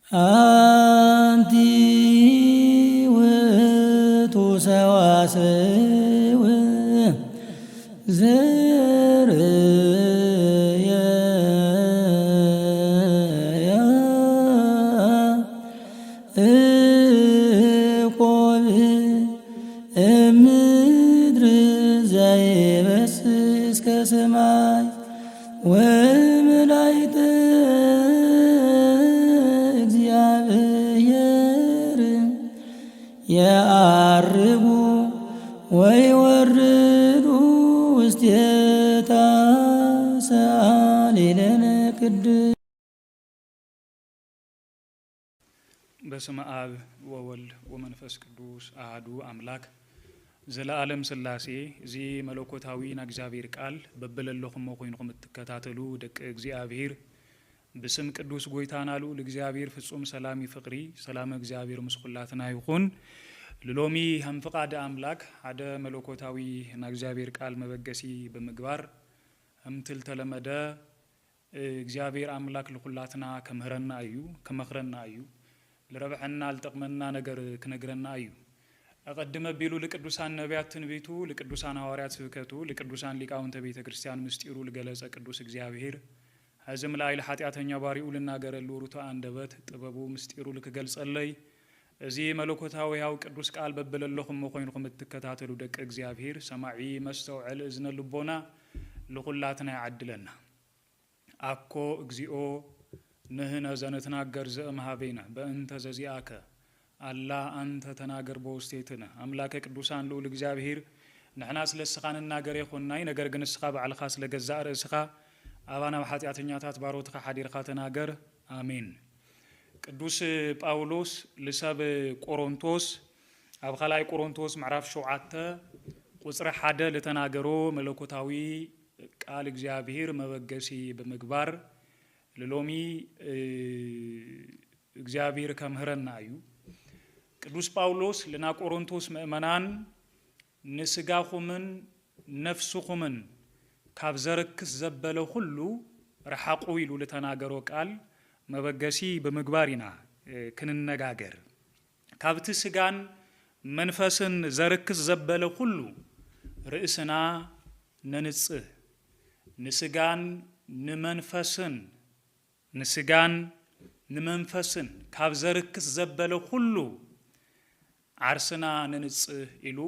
አንቲ ውእቱ ሰዋስው ዘርእያ ያዕቆብ እምድር ዘይበስስ ከሰማይ ወመላእክተ እግዚአብሔር የዐርጉ ወይወርዱ ውስቴታ። ሰአሊ ለነ ቅድስት። በስመ አብ ወወልድ ወመንፈስ ቅዱስ አሐዱ አምላክ ዘለዓለም ሥላሴ። እዚ መለኮታዊ ናይ እግዚኣብሔር ቃል በብለለኹሞ ኮይንኩም እትከታተሉ ደቂ እግዚኣብሔር፣ ብስም ቅዱስ ጎይታና ልዑል እግዚኣብሔር ፍጹም ሰላም ፍቕሪ፣ ሰላም እግዚኣብሔር ምስ ኩላትና ይኹን። ልሎሚ ከም ፍቓድ ኣምላክ ሓደ መለኮታዊ ናይ እግዚኣብሔር ቃል መበገሲ ብምግባር ከምቲ ልተለመደ እግዚኣብሔር ኣምላክ ልኹላትና ከምህረና እዩ፣ ከመኽረና እዩ፣ ልረብሐና ልጠቕመና ነገር ክነግረና እዩ። ኣቐድመ ኣቢሉ ልቅዱሳን ነቢያት ትንቢቱ፣ ልቅዱሳን ሃዋርያት ስብከቱ፣ ልቅዱሳን ሊቃውንተ ቤተ ክርስቲያን ምስጢሩ ልገለጸ ቅዱስ እግዚኣብሔር፣ ሕዚ ምልኣይ ልሓጢኣተኛ ባሪኡ ልናገረሉ ርቱዕ ኣንደበት ጥበቡ ምስጢሩ ልክገልጸለይ፣ እዚ መለኮታዊ ሕያው ቅዱስ ቃል በብለለኹሞ ኮይንኩም እትከታተሉ ደቂ እግዚኣብሔር፣ ሰማዒ መስተውዐል እዝነ ልቦና ልኹላትና ይዓድለና። አኮ እግዚኦ ንሕነ ዘንትናገር ዘእምሃቤነ በእንተ ዘዚአከ፣ አላ አንተ ተናገር በውስቴትነ። ኣምላከ ቅዱሳን ልዑል እግዚኣብሔር፣ ንሕና ስለ እስኻ ንናገር የኾንናይ፣ ነገር ግን እስኻ ባዕልኻ ስለ ገዛእ ርእስኻ ኣባና ኣብ ሓጢኣተኛታት ባሮትኻ ሓዲርካ ተናገር። ኣሜን። ቅዱስ ጳውሎስ ልሰብ ቆሮንቶስ ኣብ ካልኣይ ቆሮንቶስ ምዕራፍ ሸውዓተ ቁጽሪ ሓደ ልተናገሮ መለኮታዊ ቃል እግዚኣብሔር መበገሲ ብምግባር ልሎሚ፣ እ፣ እግዚኣብሔር ከምህረና እዩ። ቅዱስ ጳውሎስ ልናይ ቆሮንቶስ ምእመናን ንስጋኹምን ነፍስኹምን ካብ ዘርክስ ዘበለ ኩሉ ረሓቑ ኢሉ ልተናገሮ ቃል መበገሲ ብምግባር ኢና፣ እ፣ ክንነጋገር። ካብቲ ስጋን መንፈስን ዘርክስ ዘበለ ኩሉ ርእስና ነንጽህ። ንስጋን ንመንፈስን፣ ንስጋን ንመንፈስን ካብ ዘርክስ ዘበለ ኩሉ ዓርስና ነንጽህ ኢሉ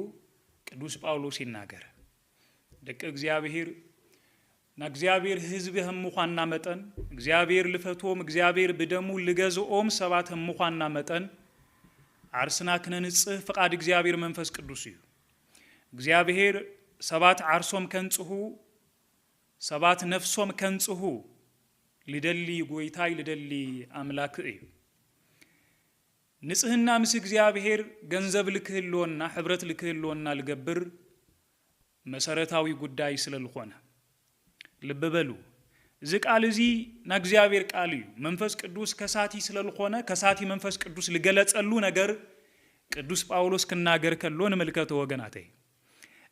ቅዱስ ጳውሎስ ይናገር። ደቂ እግዚኣብሔር፣ ንእግዚኣብሔር ህዝቢ ከም ምዃንና መጠን፣ እግዚኣብሔር ልፈትዎም፣ እግዚኣብሔር ብደሙ ልገዝኦም ሰባት ከም ምዃንና መጠን፣ ዓርስና ክነንጽህ ፍቓድ እግዚኣብሔር መንፈስ ቅዱስ እዩ። እግዚኣብሔር ሰባት ዓርሶም ከንጽሁ፣ ሰባት ነፍሶም ከንጽሁ ልደሊ ጎይታይ፣ ልደሊ ኣምላክ እዩ። ንጽህና ምስ እግዚኣብሔር ገንዘብ ልክህልወና፣ ሕብረት ልክህልወና ልገብር መሰረታዊ ጉዳይ ስለ ልኾነ። ልቢ በሉ፣ እዚ ቃል እዚ ናይ እግዚኣብሔር ቃል እዩ። መንፈስ ቅዱስ ከሳቲ ስለ ልኾነ፣ ከሳቲ መንፈስ ቅዱስ ልገለጸሉ ነገር ቅዱስ ጳውሎስ ክናገር ከሎ ንምልከቶ ወገናተይ።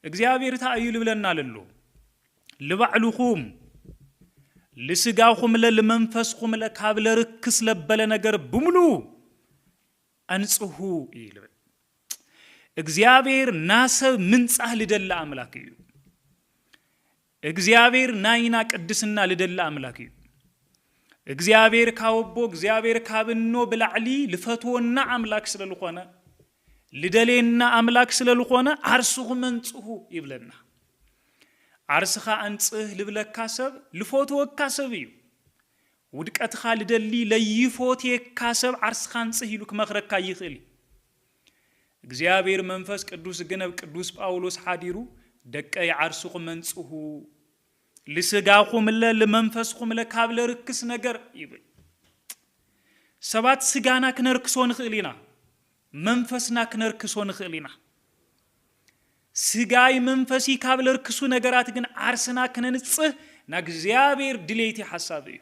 እግዚኣብሔር እንታይ እዩ ልብለና ለሎ? ልባዕልኹም ልስጋኹምለ ልመንፈስኹምለ ካብ ለርክስ ለበለ ነገር ብምሉ ኣንጽሁ እዩ ልብል። እግዚኣብሔር ናሰብ ምንጻህ ልደሊ ኣምላክ እዩ። እግዚኣብሔር ናይና ቅድስና ልደሊ ኣምላክ እዩ። እግዚኣብሔር ካብ ኣቦ፣ እግዚኣብሔር ካብ እኖ ብላዕሊ ልፈትወና ኣምላክ ስለ ልኾነ፣ ልደልየና ኣምላክ ስለ ልኾነ፣ ዓርስኹም ኣንጽሁ ይብለና። ዓርስኻ ኣንጽህ ልብለካ ሰብ ልፎትወካ ሰብ እዩ። ውድቀትኻ ልደሊ ለይፎትየካ ሰብ ዓርስኻ ኣንጽህ ኢሉ ክመኽረካ ይኽእል እዩ። እግዚኣብሔር መንፈስ ቅዱስ ግን ኣብ ቅዱስ ጳውሎስ ሓዲሩ፣ "ደቀይ ዓርስኹም ኣንጽሁ፣ ልስጋኹምለ ልመንፈስኹምለ ካብ ለርክስ ነገር" ይብል። ሰባት ስጋና ክነርክሶ ንኽእል ኢና፣ መንፈስና ክነርክሶ ንኽእል ኢና። ስጋይ መንፈሲ ካብ ለርክሱ ነገራት ግን ዓርስና ክነንጽህ ናይ እግዚኣብሔር ድሌይቲ ሓሳብ እዩ።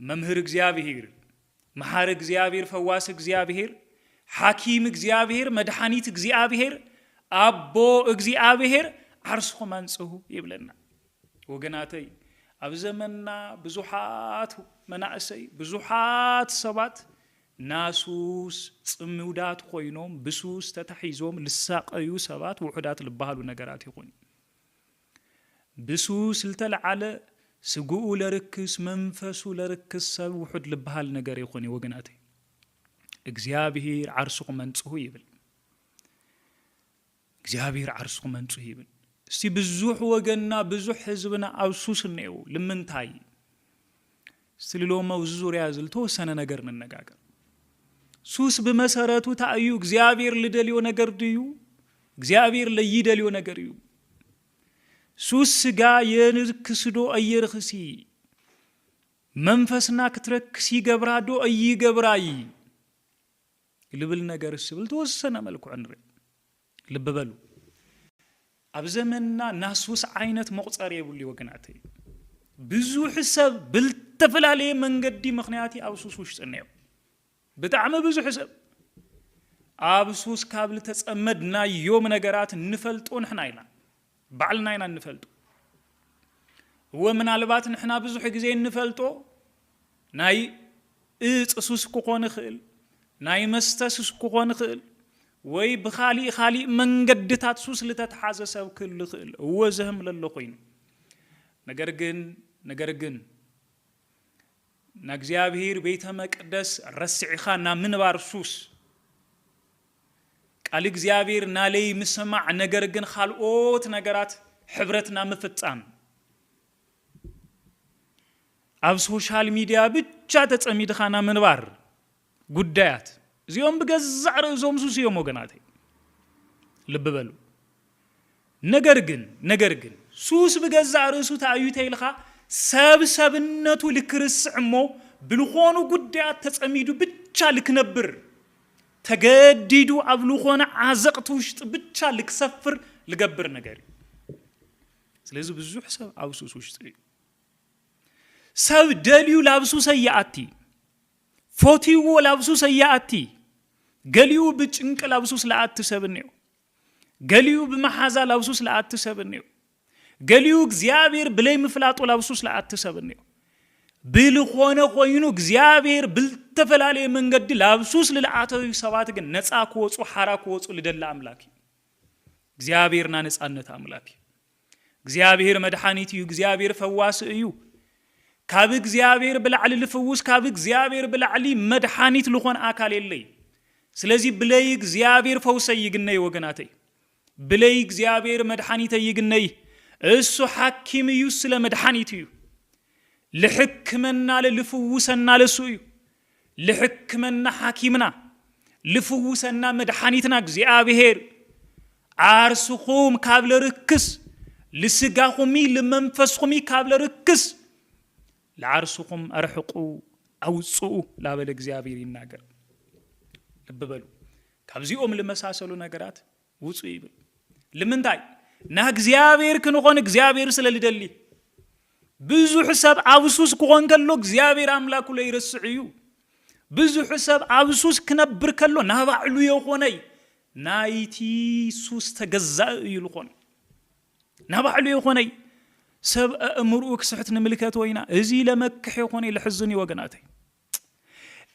መምህር እግዚኣብሔር፣ መሓሪ እግዚኣብሔር፣ ፈዋሲ እግዚኣብሔር፣ ሓኪም እግዚኣብሔር፣ መድሓኒት እግዚኣብሔር፣ ኣቦ እግዚኣብሔር፣ ዓርስኹም ኣንጽሁ ይብለና። ወገናተይ፣ ኣብ ዘመንና ብዙሓት መናእሰይ፣ ብዙሓት ሰባት ናሱስ ጽሙዳት ኮይኖም፣ ብሱስ ተታሒዞም ልሳቐዩ ሰባት ውሑዳት ልበሃሉ ነገራት ይኹን። ብሱስ ልተለዓለ ስግኡ ለርክስ፣ መንፈሱ ለርክስ ሰብ ውሑድ ልበሃል ነገር ይኹን፣ ወገናተይ። እግዚኣብሔር ዓርስኹም ኣንጽሁ ይብል። እግዚኣብሔር ዓርስኹም ኣንጽሁ ይብል። እስቲ ብዙሕ ወገንና፣ ብዙሕ ህዝብና ኣብ ሱስ እነየው። ልምንታይ? እስቲ ልሎም ኣብዚ ዙርያ እዚ ልተወሰነ ነገር ንነጋገር። ሱስ ብመሰረቱ እንታይ እዩ? እግዚኣብሔር ልደልዮ ነገር ድዩ? እግዚኣብሔር ለይደልዮ ነገር እዩ። ሱስ ስጋ የርክስ ዶ ኣየርክሲ? መንፈስና ክትረክስ ይገብራ ዶ ኣይገብራይ? ልብል ነገር ስብል ተወሰነ መልክዑ ንርኢ። ልቢ በሉ። ኣብ ዘመንና ናሱስ ዓይነት መቑጸሪ የብሉ ወገናተይ። ብዙሕ ሰብ ብልተፈላለየ መንገዲ ምኽንያት ኣብ ሱስ ውሽጢ እነዮ። ብጣዕሚ ብዙሕ ሰብ ኣብ ሱስ ካብ ልተጸመድናዮም ነገራት እንፈልጦ ንሕና ኢና። ባዕልና ኢና እንፈልጦ። እወ፣ ምናልባት ንሕና ብዙሕ ግዜ እንፈልጦ ናይ እጽ ሱስ ክኾን ይኽእል፣ ናይ መስተ ሱስ ክኾን ይኽእል፣ ወይ ብኻሊእ፣ ኻሊእ መንገድታት ሱስ ልተተሓዘ ሰብ ክህሉ ይኽእል። እወ፣ ዘህም ለሎ ኮይኑ። ነገር ግን፣ ነገር ግን፣ ንእግዚኣብሔር ቤተ መቅደስ ረሲዕኻ ናብ ምንባር ሱስ፣ ቃል እግዚኣብሔር ናለይ ምስማዕ፣ ነገር ግን ካልኦት ነገራት ሕብረትና ምፍጻም፣ ኣብ ሶሻል ሚድያ ብቻ ተጸሚድኻ ናብ ምንባር ጉዳያት፣ እዚኦም ብገዛእ ርእሶም ሱስ እዮም ወገናተይ። ልቢ በሉ። ነገር ግን፣ ነገር ግን፣ ሱስ ብገዛእ ርእሱ እንታይ እዩ ተይልኻ፣ ሰብ ሰብነቱ ልክርስዕ እሞ፣ ብልኾኑ ጉዳያት ተጸሚዱ ብቻ ልክነብር፣ ተገዲዱ ኣብ ልኾነ ዓዘቕቲ ውሽጢ ብቻ ልክሰፍር ልገብር ነገር እዩ። ስለዚ ብዙሕ ሰብ ኣብ ሱስ ውሽጢ እዩ። ሰብ ደልዩ ላብ ሱስ ኣይኣቲ፣ ፈትይዎ ላብ ሱስ ኣይኣቲ። ገሊኡ ብጭንቂ ላብ ሱስ ለኣቲ ሰብ እኒኦ። ገሊኡ ብመሓዛ ላብ ሱስ ለኣቲ ሰብ እኒኦ። ገሊኡ እግዚኣብሔር ብለይ ምፍላጡ ላብ ሱስ ለኣቲ ሰብ እኒኦ። ብልኾነ ኮይኑ እግዚኣብሔር ብልተፈላለየ መንገዲ ላብ ሱስ ልለኣተዩ ሰባት ግን ነፃ ክወፁ፣ ሓራ ክወፁ ልደሊ ኣምላክ እዩ። እግዚኣብሔርና ነፃነት ኣምላክ እዩ። እግዚኣብሔር መድሓኒት እዩ። እግዚኣብሔር ፈዋሲ እዩ። ካብ እግዚኣብሔር ብላዕሊ ልፍውስ፣ ካብ እግዚኣብሔር ብላዕሊ መድሓኒት ልኾነ ኣካል የለይ። ስለዚ ብለይ እግዚኣብሔር ፈውሰይ ይግነይ ወገናተይ። ብለይ እግዚኣብሔር መድሓኒተይ ይግነይ። እሱ ሓኪም እዩ፣ ስለ መድሓኒት እዩ። ልሕክመና ለ-፣ ልፍውሰና ለሱ እዩ። ልሕክመና ሓኪምና፣ ልፍውሰና መድሓኒትና እግዚኣብሔር። ዓርስኹም ካብ ለርክስ፣ ልስጋኹሚ ልመንፈስኹሚ ካብ ለርክስ፣ ለዓርስኹም ኣርሕቁ፣ ኣውፅኡ ላበለ እግዚኣብሔር ይናገር። ልቢ በሉ። ካብዚኦም ልመሳሰሉ ነገራት ውፁ ይብል። ልምንታይ? ናእግዚኣብሔር ክንኾን እግዚኣብሔር ስለ ልደሊ። ብዙሕ ሰብ ኣብ ሱስ ክኾን ከሎ እግዚኣብሔር ኣምላኩ ለይረስዕ እዩ። ብዙሕ ሰብ ኣብ ሱስ ክነብር ከሎ ናባዕሉ የኾነይ ናይቲ ሱስ ተገዛእ እዩ ልኾን። ናባዕሉ የኾነይ ሰብ ኣእምርኡ ክስሕት ንምልከት ወይና። እዚ ለመክሕ የኾነይ፣ ልሕዝን እዩ ወገናተይ።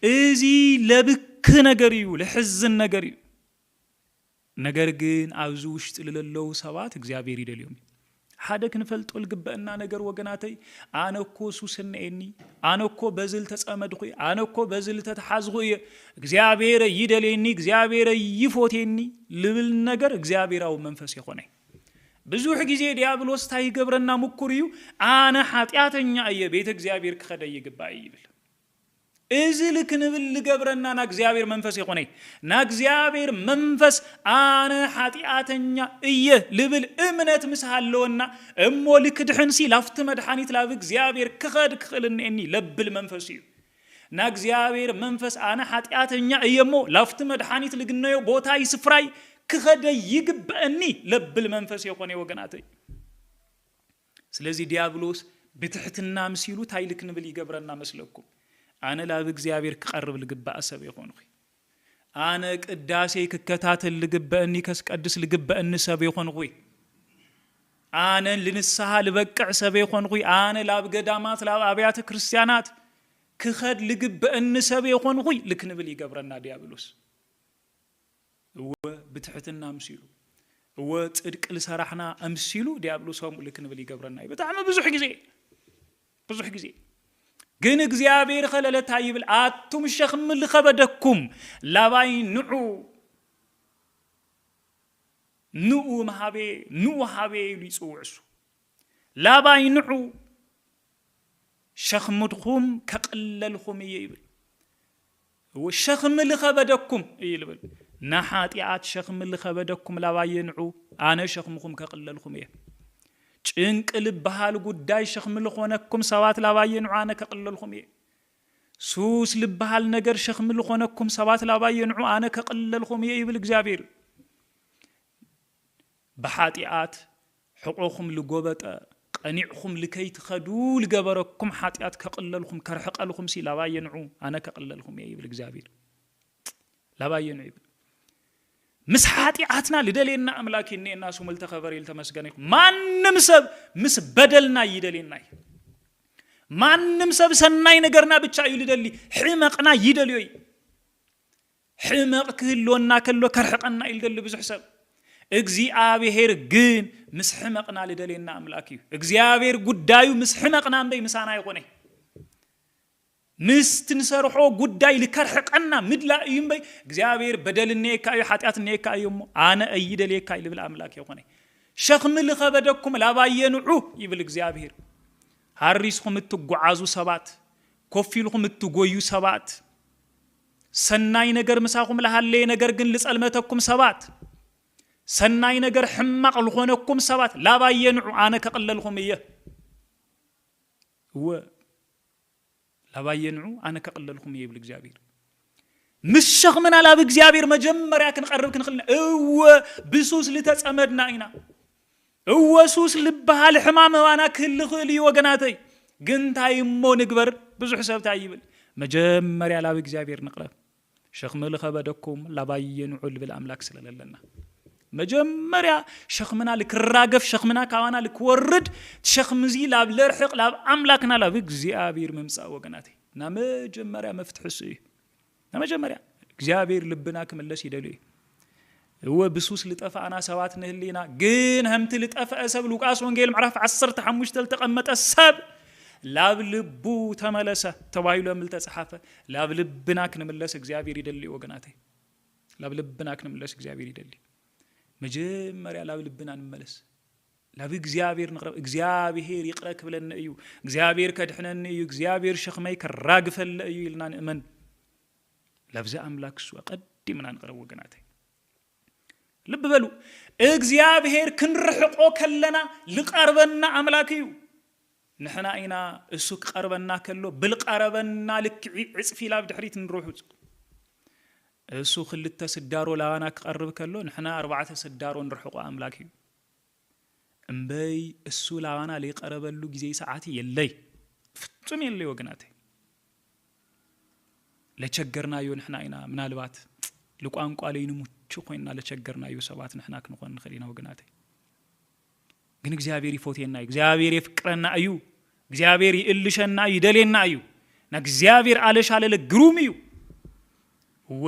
እዚ ለብክ ነገር እዩ፣ ልሕዝን ነገር እዩ። ነገር ግን ኣብዚ ውሽጢ ልለለዉ ሰባት እግዚኣብሔር ይደልዮም እዩ። ሓደ ክንፈልጦ ልግበአና ነገር ወገናተይ፣ ኣነ እኮ ሱስ እነኤኒ፣ ኣነ እኮ በዚ ልተጸመድኹ እየ፣ ኣነ እኮ በዚ ልተተሓዝኹ እየ፣ እግዚኣብሔር ይደልየኒ፣ እግዚኣብሔር ይፎትየኒ ልብል ነገር እግዚኣብሔራዊ መንፈስ ይኾነ። ብዙሕ ግዜ ዲያብሎስ እንታይ ይገብረና ምኩር እዩ፣ ኣነ ሓጢኣተኛ እየ፣ ቤተ እግዚኣብሔር ክኸደ ይግባእ ይብል። እዚ ልክንብል ልገብረና ናእግዚኣብሔር መንፈስ ይኾነይ። ናእግዚኣብሔር መንፈስ ኣነ ሓጢኣተኛ እየ ልብል እምነት ምስ ሃለወና እሞ ልክድሕንሲ ላፍቲ መድሓኒት ላብ እግዚኣብሔር ክኸድ ክኽእል እኒኤኒ ለብል መንፈስ እዩ። ናእግዚኣብሔር መንፈስ ኣነ ሓጢኣተኛ እየ እሞ ላፍቲ መድሓኒት ልግነዮ ቦታይ ስፍራይ ክኸደ ይግበአኒ ለብል መንፈስ የኾነ ወገናተይ። ስለዚ ዲያብሎስ ብትሕትና ምሲሉ እንታይ ኢሉ ክንብል ይገብረና መስለኩም? ኣነ ላብ እግዚኣብሔር ክቐርብ ልግባእ ሰብ ይኾንኹ። ኣነ ቅዳሴ ክከታተል ልግበአኒ፣ ከስቀድስ ልግበአኒ ሰብ ይኾንኹ። ኣነ ልንስሓ ልበቅዕ ሰብ የኾንኹይ፣ ኣነ ላብ ገዳማት ላብ ኣብያተ ክርስቲያናት ክኸድ ልግበእኒ ሰብ የኾንኹይ ልክንብል ይገብረና ዲያብሎስ። እወ ብትሕትና ኣምሲሉ፣ እወ ጽድቂ ልሰራሕና ኣምሲሉ ዲያብሎስ ከምኡ ልክንብል ይገብረና እዩ። ብጣዕሚ ብዙሕ ግዜ፣ ብዙሕ ግዜ ግን እግዚኣብሔር ኸለለታ ይብል፣ ኣቱም ሸኽሚ ልኸበደኩም ላባይ ንዑ፣ ንኡ መሃቤ፣ ንኡ ሃቤ ኢሉ ይጽውዕ እሱ። ላባይ ንዑ ሸኽምድኹም ከቕለልኹም እየ ይብል። እወ ሸኽሚ ልኸበደኩም እዩ ልብል። ንሓጢኣት ሸኽሚ ልኸበደኩም ላባየ ንዑ፣ ኣነ ሸኽምኹም ከቕለልኹም እየ። ጭንቂ ልበሃል ጉዳይ ሸኽሚ ልኾነኩም ሰባት ላባየ ንዑ፣ ኣነ ከቕለልኹም እየ። ሱስ ልበሃል ነገር ሸኽሚ ልኾነኩም ሰባት ላባየ ንዑ፣ ኣነ ከቕለልኹም እየ ይብል እግዚኣብሔር። ብሓጢኣት ሕቖኹም ልጎበጠ፣ ቀኒዕኹም ልከይትኸዱ ልገበረኩም ሓጢኣት ከቕለልኹም፣ ከርሕቐልኹም ሲ ላባየ ንዑ፣ ኣነ ከቕለልኹም እየ ይብል እግዚኣብሔር። ላባየ ንዑ ይብል። ምስ ሓጢኣትና ልደልየና ኣምላክ እዩ እኒኤና፣ ስሙ ልተኸበረ እዩ፣ ልተመስገነ ይኹን። ማንም ሰብ ምስ በደልና ይደልየና እዩ። ማንም ሰብ ሰናይ ነገርና ብቻ እዩ ልደሊ፣ ሕመቕና ይደልዮ እዩ። ሕመቕ ክህልወና ከሎ ከርሕቐና እዩ ልደሊ ብዙሕ ሰብ። እግዚኣብሔር ግን ምስ ሕመቕና ልደልየና ኣምላክ እዩ። እግዚኣብሔር ጉዳዩ ምስ ሕመቕና እምበይ ምሳና ኣይኮነ። ምስ ትንሰርሖ ጉዳይ ልከርሕቐና ምድላእ እዩ እምበይ፣ እግዚኣብሔር በደል እነየካ እዩ፣ ሓጢኣት እነየካ እዩ እሞ ኣነ እይደልየካ እዩ ልብል ኣምላክ የኾነ። ሸኽሚ ልኸበደኩም ላባየ ንዑ ይብል እግዚኣብሔር። ሃሪስኹም እትጓዓዙ ሰባት፣ ኮፍ ኢልኹም እትጎዩ ሰባት፣ ሰናይ ነገር ምሳኹም ልሃለየ ነገር ግን ልጸልመተኩም ሰባት፣ ሰናይ ነገር ሕማቕ ልኾነኩም ሰባት ላባየ ንዑ ኣነ ከቕለልኹም እየ። እወ ላባየ ንዑ ኣነ ከቕለልኹም እየ ይብል እግዚኣብሔር። ምስ ሸኽምና ላብ እግዚኣብሔር መጀመርያ ክንቐርብ ክንኽእል ኢና። እወ ብሱስ ልተጸመድና ኢና። እወ ሱስ ልበሃል ሕማም ኣባና ክህሊ ይኽእል እዩ ወገናተይ። ግን እንታይ እሞ ንግበር? ብዙሕ ሰብ እንታይ ይብል? መጀመርያ ላብ እግዚኣብሔር ንቕረብ። ሸኽሚ ልኸበደኩም ላባየ ንዑ ልብል ኣምላክ ስለለለና። መጀመርያ ሸኽምና ልክራገፍ፣ ሸኽምና ካባና ልክወርድ፣ ሸኽሚ እዚ ላብ ለርሕቕ ላብ ኣምላክና ላብ እግዚኣብሔር ምምጻእ ወገናተይ። ና መጀመርያ መፍትሒ እሱ እዩ። ና መጀመርያ እግዚኣብሔር ልብና ክምለስ ይደልዩ እዩ። እወ ብሱስ ልጠፋእና ሰባት ንህሊና፣ ግን ከምቲ ልጠፍአ ሰብ ሉቃስ ወንጌል ምዕራፍ ዓሰርተ ሓሙሽተ ልተቐመጠ ሰብ ላብ ልቡ ተመለሰ ተባሂሉ ከም ልተጸሓፈ ላብ ልብና ክንምለስ እግዚኣብሔር ይደሊ ወገናተይ። ላብ ልብና ክንምለስ እግዚኣብሔር ይደሊ። መጀመርያ ላብ ልብና ንመለስ። ላብ እግዚኣብሔር ንቕረብ። እግዚኣብሔር ይቕረ ክብለኒ እዩ። እግዚኣብሔር ከድሕነኒ እዩ። እግዚኣብሔር ሸኽመይ ከራግፈለ እዩ ኢልና ንእመን። ላብዚ ኣምላክ እሱ ኣቐዲምና ንቕረብ ወገናተይ። ልቢ በሉ፣ እግዚኣብሔር ክንርሕቆ ከለና ልቐርበና ኣምላክ እዩ። ንሕና ኢና እሱ ክቐርበና ከሎ ብልቐረበና ልክዒ ዕጽፊ ላብ ድሕሪት ንርሑጽ። እሱ ክልተ ስዳሮ ላባና ክቐርብ ከሎ ንሕና ኣርባዕተ ስዳሮ ንርሕቆ ኣምላክ እዩ። እምበይ እሱ ላባና ለይቀረበሉ ግዜ ሰዓት የለይ፣ ፍጹም የለይ ወገናተይ። ለቸገርናዮ ንሕና ኢና። ምናልባት ልቋንቋ ለይንምቹ ኮይንና ለቸገርናዮ ሰባት ንሕና ክንኾን ንኽእል ኢና ወገናተይ። ግን እግዚኣብሔር ይፎትየና እዩ። እግዚኣብሔር የፍቅረና እዩ። እግዚኣብሔር ይእልሸና እዩ፣ ይደልየና እዩ። ንእግዚኣብሔር ኣለሻለለ ግሩም እዩ። እወ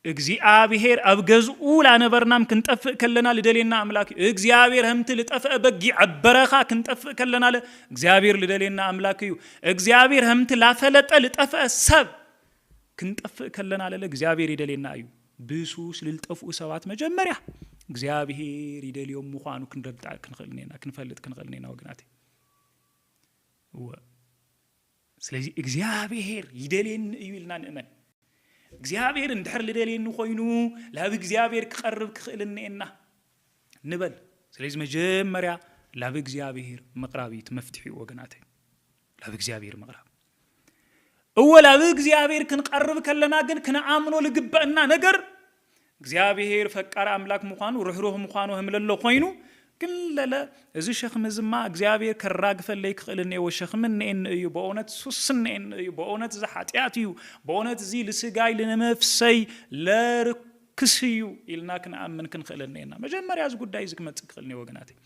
እግዚኣብሔር ኣብ ገዝኡ ላነበርናም ክንጠፍእ ከለና ልደልየና ኣምላክ እዩ። እግዚኣብሔር ከምቲ ልጠፍአ በጊዕ ኣብ በረኻ ክንጠፍእ ከለና ለ እግዚኣብሔር ልደልየና ኣምላክ እዩ። እግዚኣብሔር ከምቲ ላፈለጠ ልጠፍአ ሰብ ክንጠፍእ ከለና ለለ እግዚኣብሔር ይደልየና እዩ። ብሱስ ልልጠፍኡ ሰባት መጀመርያ እግዚኣብሔር ይደልዮም ምዃኑ ክንረዳእ ክንኽእል ኢና፣ ክንፈልጥ ክንኽእል ኢና ወገናተይ። እወ ስለዚ እግዚኣብሔር ይደልየኒ እዩ ኢልና ንእመን። እግዚኣብሔር እንድሕር ልደልየኒ ኮይኑ ላብ እግዚኣብሔር ክቐርብ ክኽእል እኒኤና ንበል። ስለዚ መጀመርያ ላብ እግዚኣብሔር ምቕራብ እዩ እቲ መፍትሒኡ ወገናተይ። ላብ እግዚኣብሔር ምቕራብ። እወ ላብ እግዚኣብሔር ክንቐርብ ከለና ግን ክንኣምኖ ልግበእና ነገር እግዚኣብሔር ፈቃር ኣምላክ ምዃኑ፣ ርህሩህ ምዃኑ ህምለሎ ኮይኑ፣ ግን ለለ እዚ ሸኽሚ ዝማ እግዚኣብሔር ከራግፈለይ ክኽእል እኒኤዎ፣ ሸኽሚ እኒኤኒ እዩ፣ በእውነት ሱስ እኒኤኒ እዩ፣ በእውነት እዚ ሓጢኣት እዩ፣ በእውነት እዚ ልስጋይ ልነፍሰይ ለርኩ ክስዩ ኢልና ክንኣምን ክንኽእል እኒኤና። መጀመርያ እዚ ጉዳይ እዚ ክመጽእ ክኽእል እኒኦ ወገናተይ።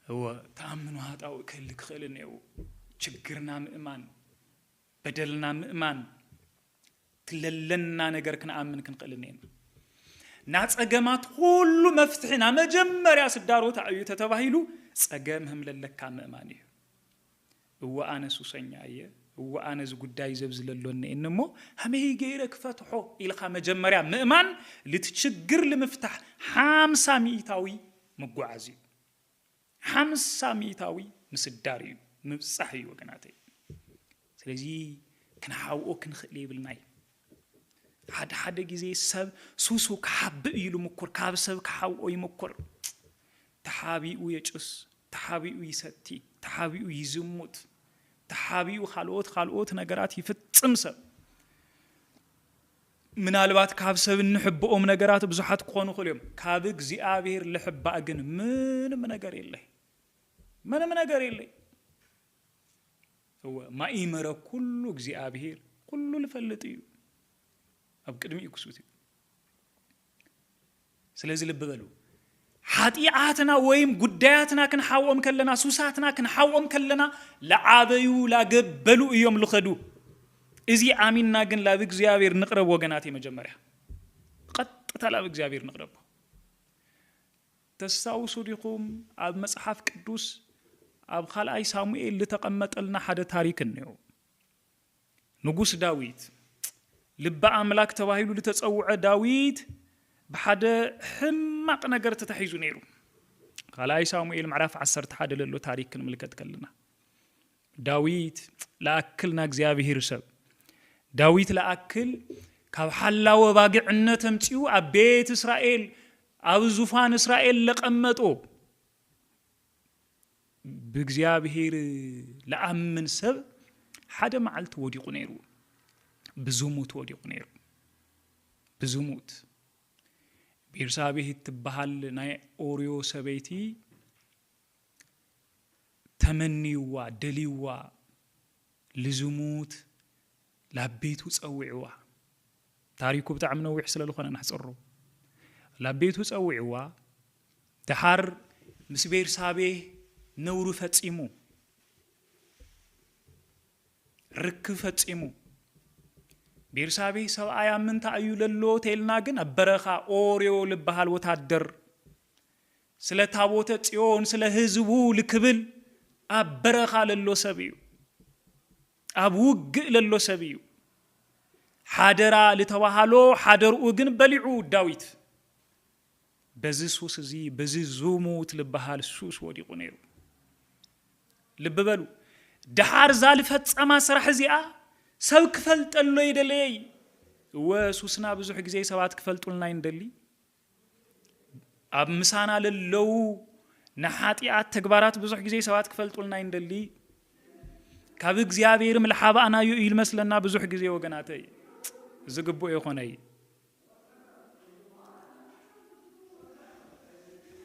እወ፣ ተኣምኖ ሃጣው ክህሊ ክኽእል እኒኦ። ችግርና ምእማን፣ በደልና ምእማን፣ ትለለና ነገር ክንኣምን ክንኽእል እኒኤና። ናጸገማት ኩሉ መፍትሒ፣ ናመጀመርያ ስዳሮታ እዩ ተተባሂሉ፣ ጸገም ህምለለካ ምእማን እዩ። እወ ኣነ ሱሰኛ እየ፣ እወ ኣነ እዚ ጉዳይ ዘብዝለሎኒ እኒ እሞ ሃመይ ገይረ ክፈትሖ ኢልካ መጀመርያ ምእማን ልቲ ችግር ልምፍታሕ ሓምሳ ሚእታዊ ምጓዓዝ እዩ። ሓምሳ ሚእታዊ ምስዳር እዩ፣ ምብጻሕ እዩ ወገናተይ። ስለዚ ክንሓብኦ ክንኽእል የብልና እዩ። ሓደ ሓደ ግዜ ሰብ ሱሱ ክሓብእ እዩ ልምኩር፣ ካብ ሰብ ክሓብኦ ይምኩር። ተሓቢኡ የጭስ፣ ተሓቢኡ ይሰቲ፣ ተሓቢኡ ይዝሙት፣ ተሓቢኡ ካልኦት ካልኦት ነገራት ይፍጽም ሰብ። ምናልባት ካብ ሰብ እንሕብኦም ነገራት ብዙሓት ክኾኑ ይኽእሉ እዮም። ካብ እግዚኣብሔር ልሕባእ ግን ምንም ነገር የለይ። ምንም ነገር የለይ። እወ፣ ማእመረ ኩሉ እግዚኣብሔር ኩሉ ልፈልጥ እዩ። ኣብ ቅድሚኡ ክሱት እዩ። ስለዚ ልቢ በሉ። ሓጢኣትና ወይም ጉዳያትና ክንሓብኦም ከለና፣ ሱሳትና ክንሓብኦም ከለና፣ ለዓበዩ ላገበሉ እዮም ልኸዱ። እዚ ኣሚንና ግን ላብ እግዚኣብሔር ንቕረብ ወገናት፣ መጀመርያ ቀጥታ ላብ እግዚኣብሔር ንቕረብ። ተስታውሱ ዲኹም ኣብ መጽሓፍ ቅዱስ ኣብ ካልኣይ ሳሙኤል ልተቐመጠልና ሓደ ታሪክ እኒኦ። ንጉስ ዳዊት፣ ልበ ኣምላክ ተባሂሉ ልተጸውዐ ዳዊት ብሓደ ሕማቕ ነገር ተታሒዙ ነይሩ። ካልኣይ ሳሙኤል ምዕራፍ ዓሰርተ ሓደ ለሎ ታሪክ ክንምልከት ከለና፣ ዳዊት ለኣክል ና እግዚኣብሔር ሰብ፣ ዳዊት ለኣክል ካብ ሓላወ ባግዕነት ኣምጺኡ ኣብ ቤት እስራኤል፣ ኣብ ዙፋን እስራኤል ለቐመጦ፣ ብእግዚኣብሔር ለኣምን ሰብ ሓደ መዓልቲ ወዲቑ ነይሩ። ብዝሙት ወዲቑ ነይሩ። ብዝሙት። ቤርሳቤህ እትበሃል ናይ ኦርዮ ሰበይቲ ተመንይዋ፣ ደልይዋ፣ ልዝሙት ላብ ቤቱ ጸዊዕዋ። ታሪኩ ብጣዕሚ ነዊሕ ስለ ዝኾነ ነሕጽሮ። ላብ ቤቱ ጸዊዕዋ፣ ደሓር ምስ ቤርሳቤህ ነውሩ ፈጺሙ፣ ርክብ ፈጺሙ። ቤርሳቤህ ሰብኣያ ኣብ ምንታይ እዩ ለሎ ተይልና ግን ኣብ በረኻ ኦርዮ ልበሃል ወታደር ስለ ታቦተ ጽዮን፣ ስለ ህዝቡ ልክብል ኣብ በረኻ ለሎ ሰብ እዩ። ኣብ ውግእ ለሎ ሰብ እዩ። ሓደራ ልተባሃሎ ሓደርኡ ግን በሊዑ ዳዊት። በዚ ሱስ እዚ፣ በዚ ዝሙት ልበሃል ሱስ ወዲቑ ነይሩ። ልቢ በሉ፣ ደሓር እዛ ልፈጸማ ስራሕ እዚኣ ሰብ ክፈልጠሎ ይደለየ እዩ። እወ፣ ሱስና ብዙሕ ግዜ ሰባት ክፈልጡልና ይንደሊ። ኣብ ምሳና ለለዉ ንሓጢኣት ተግባራት ብዙሕ ግዜ ሰባት ክፈልጡልና ይንደሊ። ካብ እግዚኣብሔርም ልሓባእናዩ እዩ ልመስለና ብዙሕ ግዜ ወገናተይ። እዚ ግቡእ ይኾነይ።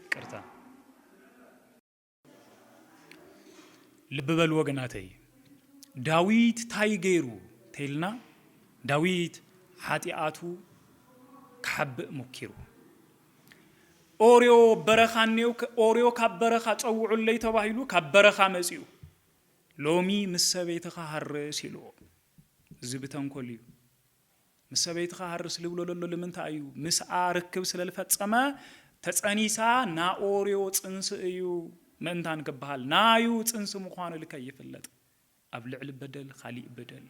ይቅርታ። ልቢ በሉ ወገናተይ፣ ዳዊት ታይ ገይሩ ተይልና፣ ዳዊት ሓጢኣቱ ክሓብእ ሞኪሩ። ኦርዮ በረኻ እኔው፣ ኦርዮ ካብ በረኻ ጸውዑለይ ተባሂሉ ካብ በረኻ መጺኡ። ሎሚ ምስ ሰበይትኻ ሃርስ ኢልዎ። እዚ ብተንኮል እዩ። ምስ ሰበይትኻ ሃርስ ልብሎ ለሎ ልምንታይ እዩ? ምስኣ ርክብ ስለ ልፈጸመ ተጸኒሳ ናኦርዮ ጽንሲ እዩ ምእንታን ክበሃል፣ ናዩ ጽንሲ ምዃኑ ልከይፍለጥ። ኣብ ልዕሊ በደል ኻሊእ በደል፣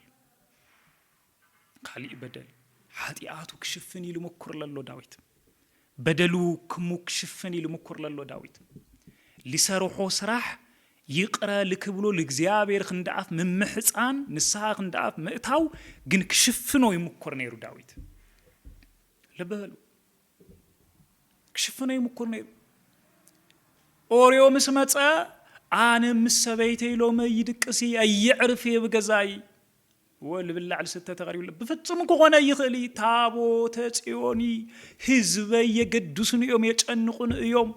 ኻሊእ በደል። ሓጢኣቱ ክሽፍን እዩ ልምኩር ለሎ ዳዊት። በደሉ ክሙ ክሽፍን እዩ ልምኩር ለሎ ዳዊት። ልሰርሖ ስራሕ ይቕረ ልክብሎ ልእግዚኣብሔር ክንደኣፍ ምምሕፃን፣ ንስሓ ክንደኣፍ ምእታው ግን ክሽፍኖ ይምኩር ነይሩ ዳዊት። ልቢ በሉ። ክሽፍኖ ይምኩር ነይሩ። ኦርዮ ምስ መፀ፣ ኣነ ምስ ሰበይተይ ሎሚ ይድቅስ እየ፣ የዕርፍ እየ ብገዛይ። እወ፣ ልብላዕ ልስተ ተቐሪቡ ኣሎ። ብፍጹም ክኾነ ይኽእል እዩ። ታቦተ ጽዮን እዩ። ህዝበይ የገድሱኒ እዮም፣ የጨንቑኒ እዮም።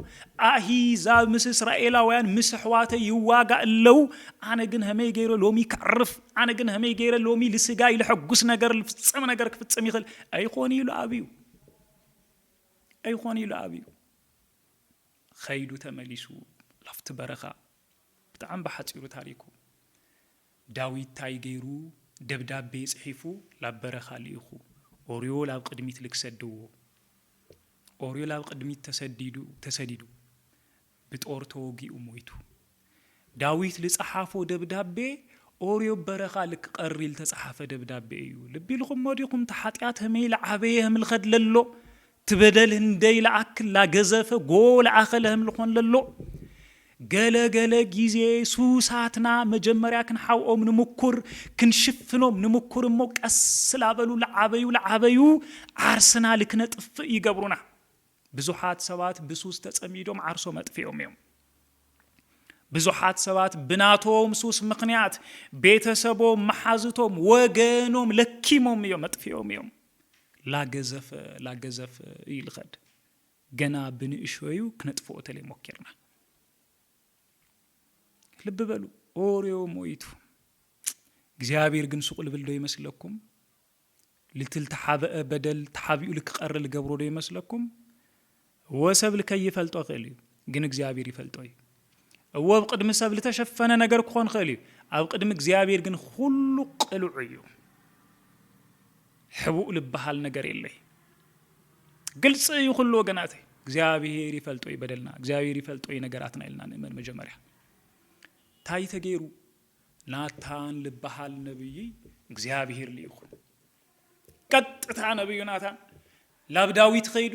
ኣሂዛብ ምስ እስራኤላውያን፣ ምስ ኣሕዋተይ ይዋጋእ ኣለዉ። ኣነ ግን ሀመይ ገይረ ሎሚ ከዕርፍ፣ ኣነ ግን ሀመይ ገይረ ሎሚ ልስጋይ ልሐጉስ ነገር፣ ልፍጽም ነገር ክፍጽም ይኽእል ኣይኾን ኢሉ ኣብዩ። ኣይኾን ኢሉ ኣብዩ። ኸይዱ ተመሊሱ ላፍቲ በረኻ። ብጣዕሚ ብሓፂሩ ታሪኩ። ዳዊት ታይ ገይሩ? ደብዳቤ ጽሒፉ ላብ በረኻ ልኢኹ። ኦርዮ ላብ ቅድሚት ልክሰድዎ። ኦርዮ ላብ ቅድሚት ተሰዲዱ፣ ተሰዲዱ። ብጦር ተወጊኡ ሞይቱ። ዳዊት ልጸሓፎ ደብዳቤ ኦርዮ በረኻ ልክቐሪ ልተጸሓፈ ደብዳቤ እዩ። ልቢ ኢልኹም ዲኹም? እቲ ሓጢኣት ህመይ ልዓበየ ህምልኸድ ለሎ፣ እቲ በደል ህንደይ ለኣክል ላገዘፈ ጎ ለኣኸለ ህምልኾን ለሎ። ገለ ገለ ጊዜ ሱሳትና መጀመርያ ክንሓውኦም ንምኩር፣ ክንሽፍኖም ንምኩር እሞ ቀስ ላበሉ ለዓበዩ ለዓበዩ ዓርስና ልክነጥፍእ ይገብሩና። ብዙሓት ሰባት ብሱስ ተጸሚዶም ዓርሶም ኣጥፊኦም እዮም። ብዙሓት ሰባት ብናቶም ሱስ ምኽንያት ቤተሰቦም፣ መሓዝቶም፣ ወገኖም ለኪሞም እዮም፣ ኣጥፊኦም እዮም። ላገዘፈ ላገዘፈ ይልኸድ። ገና ብንእሾዩ ክነጥፍኦ ተለይ ሞኪርና። ልቢ በሉ፣ ኦርዮ ሞይቱ። እግዚኣብሔር ግን ሱቕ ልብል ዶ ይመስለኩም? ልትል ተሓበአ በደል ተሓቢኡ ልክቐሪ ልገብሮ ዶ ይመስለኩም? እወ፣ ሰብ ልከይፈልጦ ይኽእል እዩ፣ ግን እግዚኣብሔር ይፈልጦ እዩ። እወ፣ ኣብ ቅድሚ ሰብ ልተሸፈነ ነገር ክኾን ይኽእል እዩ፣ ኣብ ቅድሚ እግዚኣብሔር ግን ኩሉ ቅሉዕ እዩ። ሕቡእ ልበሃል ነገር የለይ። ግልፂ እዩ ኩሉ ወገናተይ። እግዚኣብሔር ይፈልጦ እዩ በደልና፣ እግዚኣብሔር ይፈልጦ እዩ ነገራትና ኢልና ንእመን። መጀመርያ እንታይ ተገይሩ? ናታን ልበሃል ነብይ እግዚኣብሔር ልኢኹ። ቀጥታ ነብዩ ናታን ላብ ዳዊት ኸይዱ፣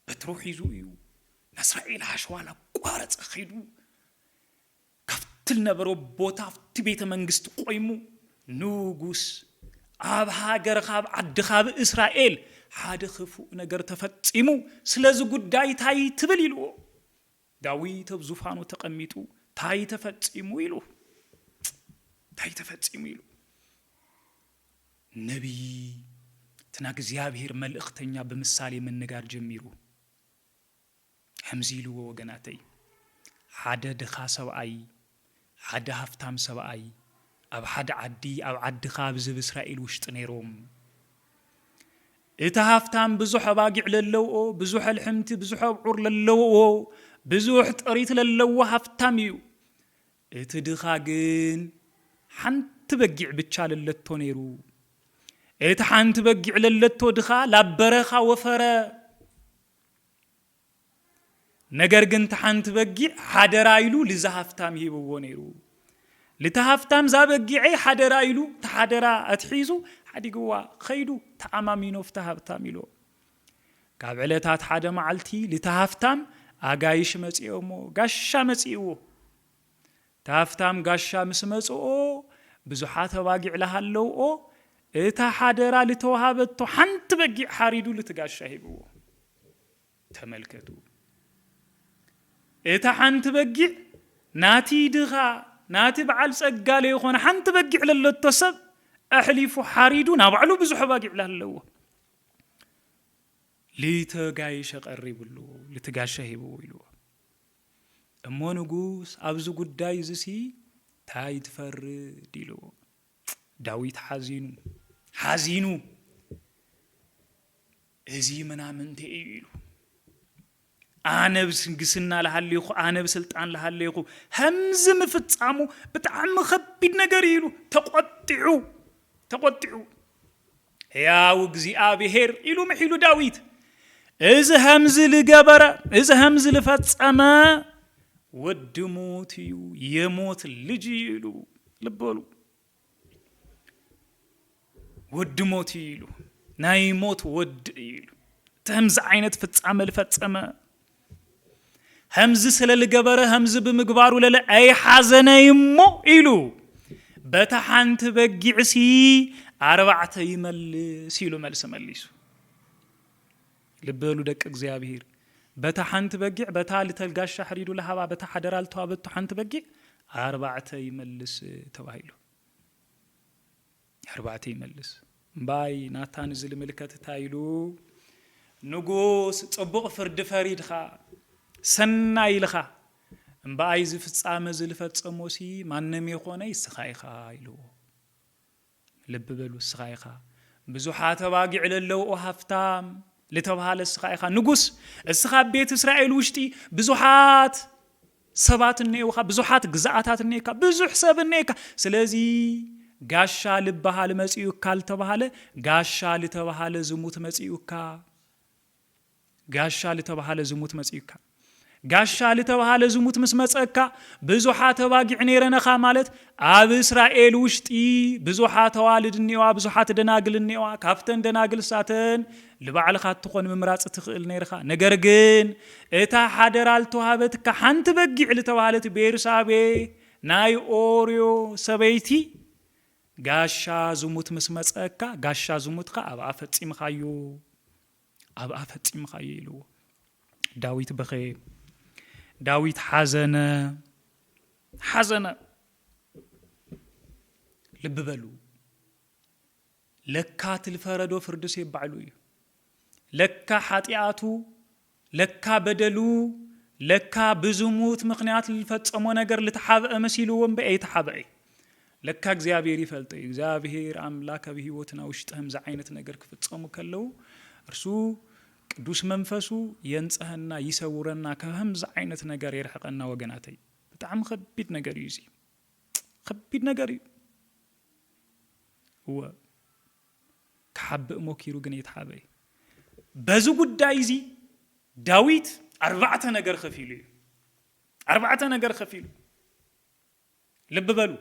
በትሩ ሒዙ እዩ ንእስራኤል ሓሸዋ ላቋረጸ ኸይዱ። ካብቲ ልነበሮ ቦታ ኣብቲ ቤተ መንግስቲ ቆይሙ፣ ንጉስ፣ ኣብ ሃገርኻ፣ ኣብ ዓድኻ፣ ኣብ እስራኤል ሓደ ክፉእ ነገር ተፈጺሙ፣ ስለዚ ጉዳይ ታይ ትብል ኢልዎ። ዳዊት ኣብ ዙፋኑ ተቐሚጡ ታይ ተፈጺሙ ኢሉ፣ ታይ ተፈጺሙ ኢሉ። ነቢይ፣ እቲ ናይ እግዚኣብሔር መልእኽተኛ ብምሳሌ ምንጋር ጀሚሩ። ከምዚ ኢልዎ፣ ወገናተይ፣ ሓደ ድኻ ሰብኣይ፣ ሓደ ሃፍታም ሰብኣይ ኣብ ሓደ ዓዲ፣ ኣብ ዓድኻ ኣብዚ ኣብ እስራኤል ውሽጢ ነይሮም። እቲ ሃፍታም ብዙሕ ኣባጊዕ ለለውኦ፣ ብዙሕ ኣልሕምቲ፣ ብዙሕ ኣብዑር ለለውኦ፣ ብዙሕ ጥሪት ለለዎ ሃፍታም እዩ። እቲ ድኻ ግን ሓንቲ በጊዕ ብቻ ለለቶ ነይሩ። እቲ ሓንቲ በጊዕ ለለቶ ድኻ ላብ በረኻ ወፈረ። ነገር ግን፣ እታ ሓንቲ በጊዕ ሓደራ ኢሉ ልዛ ሃፍታም ሂብዎ ነይሩ። ልታ ሃፍታም፣ እዛ በጊዐይ ሓደራ ኢሉ፣ እታ ሓደራ ኣትሒዙ ሓዲግዋ ኸይዱ፣ ተኣማሚኖ ፍታ ሃብታም ኢሎ። ካብ ዕለታት ሓደ መዓልቲ፣ ልታ ሃፍታም ኣጋይሽ መጺኦሞ፣ ጋሻ መጺእዎ። እታ ሃፍታም ጋሻ ምስ መጽኦ፣ ብዙሓት ኣባጊዕ ለሃለውኦ፣ እታ ሓደራ ልተዋሃበቶ ሓንቲ በጊዕ ሓሪዱ ልትጋሻ ሂብዎ። ተመልከቱ። እታ ሓንቲ በጊዕ ናቲ ድኻ፣ ናቲ በዓል ጸጋ ለይኾነ ሓንቲ በጊዕ ለለቶ ሰብ ኣሕሊፉ ሓሪዱ፣ ናባዕሉ ብዙሕ በጊዕ ለለዎ። ልተጋይሸ ቀሪብሉ፣ ልትጋሻ ሂብዎ ኢልዎ። እሞ ንጉስ፣ ኣብዚ ጉዳይ እዚሲ ታይ ትፈርድ ኢልዎ። ዳዊት ሓዚኑ፣ ሓዚኑ፣ እዚ ምናምንተ እዩ ኢሉ። ኣነ ብስንግስና ለሃለኹ፣ ኣነ ብስልጣን ለሃለኹ፣ ከምዚ ምፍጻሙ ብጣዕሚ ከቢድ ነገር እዩ ኢሉ ተቆጢዑ፣ ተቆጢዑ። ሕያው እግዚኣብሔር ኢሉ ምሒሉ ዳዊት፣ እዚ ከምዚ ልገበረ፣ እዚ ከምዚ ልፈጸመ ወዲ ሞት እዩ፣ የሞት ልጅ እዩ ኢሉ። ልብ በሉ። ወዲ ሞት እዩ ኢሉ፣ ናይ ሞት ወዲ እዩ ኢሉ። እቲ ከምዚ ዓይነት ፍጻመ ልፈጸመ፣ ከምዚ ስለ ልገበረ፣ ከምዚ ብምግባሩ ለለ ኣይሓዘነይ እሞ ኢሉ፣ በታ ሓንቲ በጊዕሲ ኣርባዕተ ይመልስ ኢሉ መልሲ መሊሱ። ልብ በሉ ደቂ እግዚኣብሔር፣ በታ ሓንቲ በጊዕ፣ በታ ልተልጋሻ ሕሪዱ ለሃባ፣ በታ ሓደራ ልተዋበቶ ሓንቲ በጊዕ ኣርባዕተ ይመልስ ተባሂሉ። ኣርባዕተ ይመልስ። እምበኣይ ናታን እዚ ልምልከት እንታይ ኢሉ? ንጉስ፣ ጽቡቕ ፍርዲ ፈሪድኻ፣ ሰናይ ኢልኻ፣ እምበኣይ እዚ ፍጻመ እዚ ልፈጸሞሲ ማንም የኾነ፣ እስኻ ኢኻ ኢልዎ። ልቢ በሉ፣ እስኻ ኢኻ። ብዙሓት ኣባጊዕ ለለውኦ ሃፍታም ልተባሃለ እስኻ ኢኻ። ንጉስ፣ እስኻ ኣብ ቤት እስራኤል ውሽጢ ብዙሓት ሰባት እኔውኻ፣ ብዙሓት ግዝኣታት እኔካ፣ ብዙሕ ሰብ እኔካ። ስለዚ ጋሻ ልበሃል መጺኡካ ልተባሃለ፣ ጋሻ ልተባሃለ ዝሙት መጺኡካ። ጋሻ ልተባሃለ ዝሙት መጺኡካ። ጋሻ ልተባሃለ ዝሙት ምስ መጸካ፣ ብዙሓት ኣባጊዕ ነይረነኻ ማለት፣ ኣብ እስራኤል ውሽጢ ብዙሓት ኣዋልድ እኒዋ፣ ብዙሓት ደናግል እኒዋ። ካብተን ደናግል ሳተን ልባዕልኻ እትኾን ምምራጽ ትኽእል ነይርኻ። ነገር ግን እታ ሓደራ ልተዋህበትካ ሓንቲ በጊዕ ልተባሃለት ቤርሳቤ ናይ ኦርዮ ሰበይቲ ጋሻ ዝሙት ምስ መጸካ፣ ጋሻ ዝሙትካ ኣብኣ ፈጺምኻዮ፣ ኣብኣ ፈጺምኻዮ ኢልዎ። ዳዊት በኸየ። ዳዊት ሓዘነ፣ ሓዘነ። ልቢ በሉ። ለካ ትልፈረዶ ፍርድስ የባዕሉ እዩ። ለካ ሓጢኣቱ፣ ለካ በደሉ፣ ለካ ብዝሙት ምኽንያት ልፈጸሞ ነገር ልተሓብአ መሲልዎ እምበ ኣይተሓብአ። ለካ እግዚኣብሔር ይፈልጦ እዩ። እግዚኣብሔር ኣምላክ ኣብ ህይወትና ውሽጢ ከምዚ ዓይነት ነገር ክፍጸሙ ከለዉ፣ እርሱ ቅዱስ መንፈሱ የንጽሀና፣ ይሰውረና፣ ካብ ከምዚ ዓይነት ነገር የርሕቐና ወገናተይ። ብጣዕሚ ከቢድ ነገር እዩ እዚ። ከቢድ ነገር እዩ። እወ፣ ክሓብእ ሞኪሩ ግን ኣይተሓበየ። በዚ ጉዳይ እዚ ዳዊት ኣርባዕተ ነገር ከፊሉ እዩ። ኣርባዕተ ነገር ከፊሉ። ልቢ በሉ።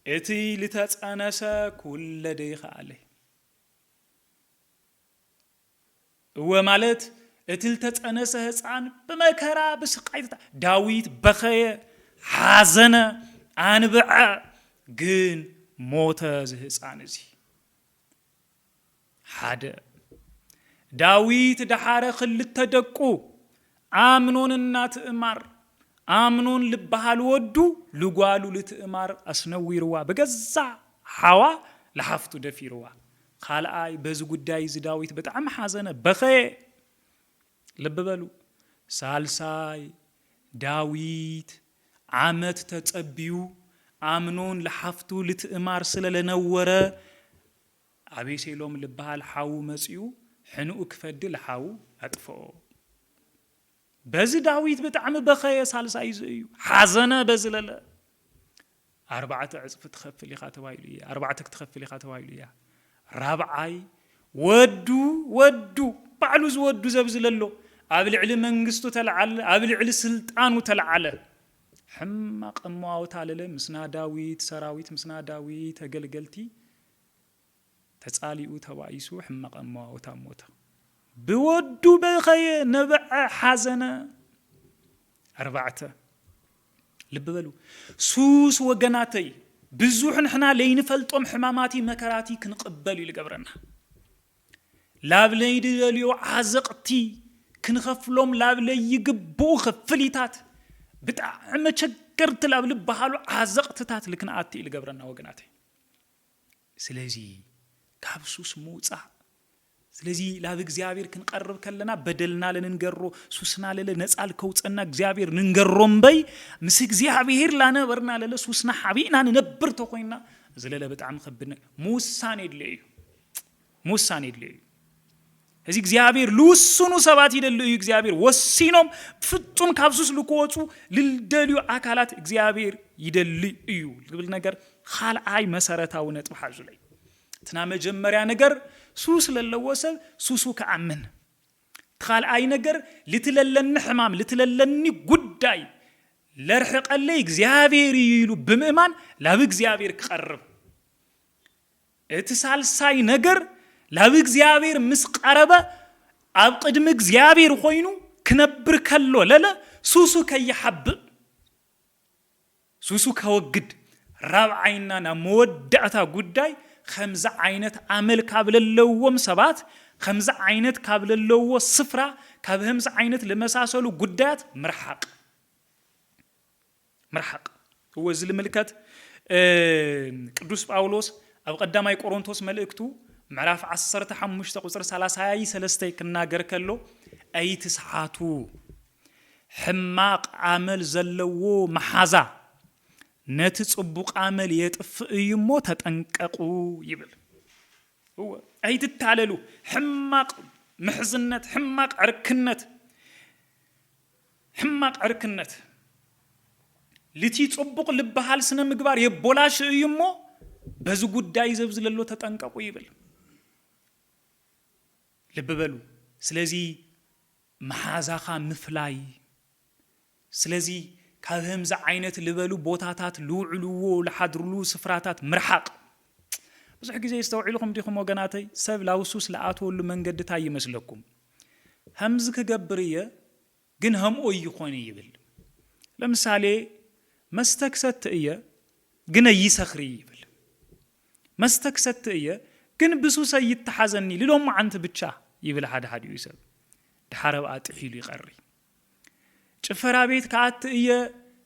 እቲ ልተጸነሰ ክውለደ ይኸኣለ። እወ፣ ማለት እቲ ልተጸነሰ ህፃን ብመከራ ብስቃይ ተታ-፣ ዳዊት በኸየ፣ ሓዘነ፣ ኣንብዐ፣ ግን ሞተ እዚ ህፃን እዚ። ሓደ፣ ዳዊት ደሓረ ክልተ ደቁ ኣምኖንና ትእማር፣ ኣምኖን ልበሃል ወዱ ልጓሉ ልትእማር ኣስነዊርዋ፣ ብገዛ ሓዋ ለሓፍቱ ደፊርዋ። ካልኣይ፣ በዚ ጉዳይ እዚ ዳዊት ብጣዕሚ ሓዘነ፣ በኸየ። ልቢ በሉ። ሳልሳይ፣ ዳዊት ዓመት ተጸብዩ ኣምኖን ለሓፍቱ ልትእማር ስለ ለነወረ፣ ኣቤሴሎም ልበሃል ሓዉ መጺኡ ሕንኡ ክፈዲ ለሓዉ ኣጥፍኦ። በዚ ዳዊት ብጣዕሚ በኸየ። ሳልሳይ እዚ እዩ፣ ሓዘነ በዚ ለለ። ኣርባዕተ ዕጽፊ ትኸፍል ኢኻ ተባሂሉ እያ፣ ኣርባዕተ ክትኸፍል ኢኻ ተባሂሉ እያ። ራብዓይ፣ ወዱ፣ ወዱ፣ ባዕሉ ዝወዱ ዘብዚ ለሎ፣ ኣብ ልዕሊ መንግስቱ ተለዓለ፣ ኣብ ልዕሊ ስልጣኑ ተለዓለ። ሕማቕ ኣመዋውታ ለለ፣ ምስና ዳዊት ሰራዊት፣ ምስና ዳዊት ኣገልገልቲ ተጻሊኡ ተባኢሱ ሕማቕ ኣመዋውታ ሞተ። ብወዱ በኸየ፣ ነብዐ፣ ሓዘነ። ኣርባዕተ፣ ልቢ በሉ። ሱስ ወገናተይ፣ ብዙሕ ንሕና ለይንፈልጦም ሕማማቲ መከራቲ ክንቕበል እዩ ልገብረና። ላብ ለይንደልዮ ዓዘቕቲ ክንኸፍሎም ላብ ለይግብኡ ክፍሊታት፣ ብጣዕሚ ቸገርቲ ላብ ልበሃሉ ዓዘቕትታት ልክንኣቲ እዩ ልገብረና ወገናተይ። ስለዚ ካብ ሱስ ምውጻእ። ስለዚ ላብ እግዚኣብሔር ክንቀርብ ከለና በደልና ለንንገሮ፣ ሱስና ለለ ነጻ ልከውጸና እግዚኣብሔር ንንገሮ እምበይ፣ ምስ እግዚኣብሔር ላነበርና ለለ ሱስና ሓቢእና ንነብር ተኾይንና፣ እዚ ለለ ብጣዕሚ ከብድ ነ-፣ ምውሳን የድልዮ እዩ። ምውሳን የድልዮ እዩ። እዚ እግዚኣብሔር ልውስኑ ሰባት ይደሊ እዩ። እግዚኣብሔር ወሲኖም ፍጹም ካብ ሱስ ልክወጹ ልደልዩ ኣካላት እግዚኣብሔር ይደሊ እዩ ዝብል ነገር ካልኣይ መሰረታዊ ነጥቢ ሓዙለይ። እትና መጀመርያ ነገር ሱስ ለለዎ ሰብ ሱሱ ክኣምን። እቲ ካልኣይ ነገር ልትለለኒ ሕማም፣ ልትለለኒ ጉዳይ ለርሕቀለይ እግዚኣብሔር እዩ ኢሉ ብምእማን ላብ እግዚኣብሔር ክቐርብ። እቲ ሳልሳይ ነገር ላብ እግዚኣብሔር ምስ ቀረበ ኣብ ቅድሚ እግዚኣብሔር ኮይኑ ክነብር ከሎ ለለ ሱሱ ከይሓብእ ሱሱ ከወግድ። ራብዓይና ናብ መወዳእታ ጉዳይ ከምዚ ዓይነት ኣመል ካብ ለለዎም ሰባት፣ ከምዚ ዓይነት ካብ ለለዎ ስፍራ፣ ካብ ከምዚ ዓይነት ለመሳሰሉ ጉዳያት ምርሓቕ። ምርሓቕ። እወ፣ እዚ ልምልከት፣ እ፣ ቅዱስ ጳውሎስ ኣብ ቀዳማይ ቆሮንቶስ መልእክቱ ምዕራፍ ዓሰርተ ሓሙሽተ ቁፅሪ ሰላሳ ሰለስተ ክናገር ከሎ፣ ኣይትስሓቱ፣ ሕማቕ ኣመል ዘለዎ መሓዛ ነቲ ጽቡቕ ኣመል የጥፍእ እዩ እሞ ተጠንቀቑ ይብል። እወ፣ ኣይትታለሉ። ሕማቕ ምሕዝነት፣ ሕማቕ ዕርክነት፣ ሕማቕ ዕርክነት ልቲ ጽቡቕ ልበሃል ስነ ምግባር የቦላሽ እዩ እሞ በዚ ጉዳይ ዘብዝለሎ ተጠንቀቑ ይብል። ልቢ በሉ። ስለዚ መሓዛኻ ምፍላይ፣ ስለዚ ካብ ከምዚ ዓይነት ልበሉ ቦታታት ልውዕልዎ ልሓድርሉ ስፍራታት ምርሓቕ። ብዙሕ ግዜ ይስተውዒልኹም ዲኹም ወገናተይ? ሰብ ላውሱስ ልኣትወሉ መንገዲ እንታይ ይመስለኩም? ከምዚ ክገብር እየ ግን ከምኡ ይኾን ይብል። ለምሳሌ መስተ ክሰቲ እየ ግን ኣይሰኽሪ ይብል። መስተ ክሰቲ እየ ግን ብሱስ ኣይተሓዘኒ ልሎማዓንቲ ብቻ ይብል ሓደ ሓዲኡ ሰብ። ድሓር ኣብኣ ጥሒሉ ይቐሪ። ጭፈራ ቤት ክኣቲ እየ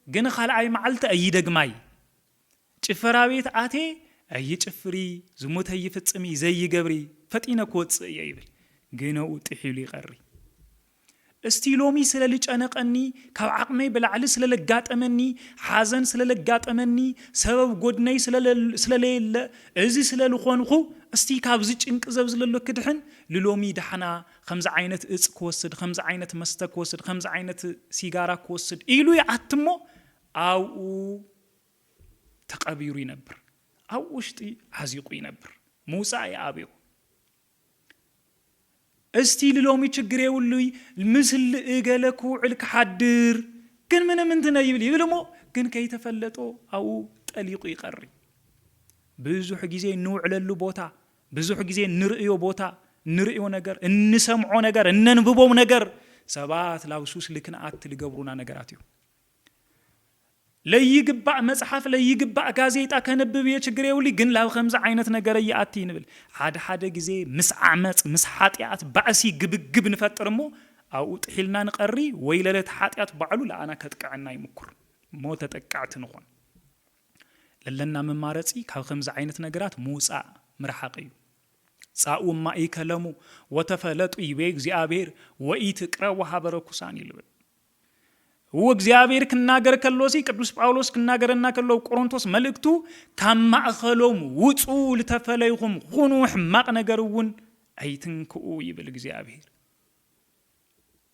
ግን ካልኣይ መዓልቲ ኣይደግማይ። ጭፈራ ቤት ኣቴ ኣይጭፍሪ፣ ዝሙት ኣይፍጽሚ፣ ዘይገብሪ፣ ፈጢነ ክወጽእ እየ ይብል። ግን ኣብኡ ጥሒሉ ይቐሪ። እስቲ ሎሚ ስለ ልጨነቐኒ፣ ካብ ዓቕመይ ብላዕሊ ስለ ለጋጠመኒ፣ ሓዘን ስለ ለጋጠመኒ፣ ሰበብ ጎድነይ ስለ ለ-፣ ስለ ለየለ፣ እዚ ስለ ልኾንኹ፣ እስቲ ካብዚ ጭንቂ ዘብዝለሎ ክድሕን፣ ልሎሚ ዳሕና ከምዚ ዓይነት እጽ ክወስድ፣ ከምዚ ዓይነት መስተ ክወስድ፣ ከምዚ ዓይነት ሲጋራ ክወስድ ኢሉ ይኣትሞ፣ ኣብኡ ተቐቢሩ ይነብር። ኣብ ውሽጢ ዓዚቑ ይነብር። ምውጻእ ይኣብዮ። እስቲ ልሎሚ ችግር የብሉይ፣ ምስል እገለ ክውዕል ክሓድር፣ ግን ምንም እንትን ይብል ይብል እሞ፣ ግን ከይተፈለጦ ኣብኡ ጠሊቑ ይቐሪ። ብዙሕ ግዜ እንውዕለሉ ቦታ፣ ብዙሕ ግዜ እንርእዮ ቦታ፣ እንርእዮ ነገር፣ እንሰምዖ ነገር፣ እነንብቦም ነገር፣ ሰባት ላውሱስ ልክንኣት ልገብሩና ነገራት እዩ። ለይግባእ መጽሓፍ፣ ለይግባእ ጋዜጣ ከነብብ እየ፣ ችግር የብሉይ፣ ግን ላብ ከምዚ ዓይነት ነገር እይኣቲ ንብል። ሓደ ሓደ ግዜ ምስ ዓመጽ፣ ምስ ሓጢኣት ባእሲ ግብግብ ንፈጥር እሞ፣ ኣብኡ ጥሒልና ንቐሪ፣ ወይ ለለቲ ሓጢኣት ባዕሉ ለኣና ከጥቅዐና ይምኩር እሞ ተጠቃዕቲ ንኾን። ለለና መማረጺ ካብ ከምዚ ዓይነት ነገራት ምውጻእ ምርሓቕ እዩ። ጻኡ ማኢከለሙ ወተፈለጡ ይቤ እግዚኣብሔር ወኢትቅረቡ ሀበ ርኩሳን ይብል። እዎ እግዚኣብሔር ክናገር ከሎ ሲ ቅዱስ ጳውሎስ ክናገረና ከሎ ኣብ ቆሮንቶስ መልእክቱ ካብ ማእኸሎም ውጹ ልተፈለይኹም ኩኑ ሕማቕ ነገር እውን ኣይትንክኡ ይብል እግዚኣብሔር።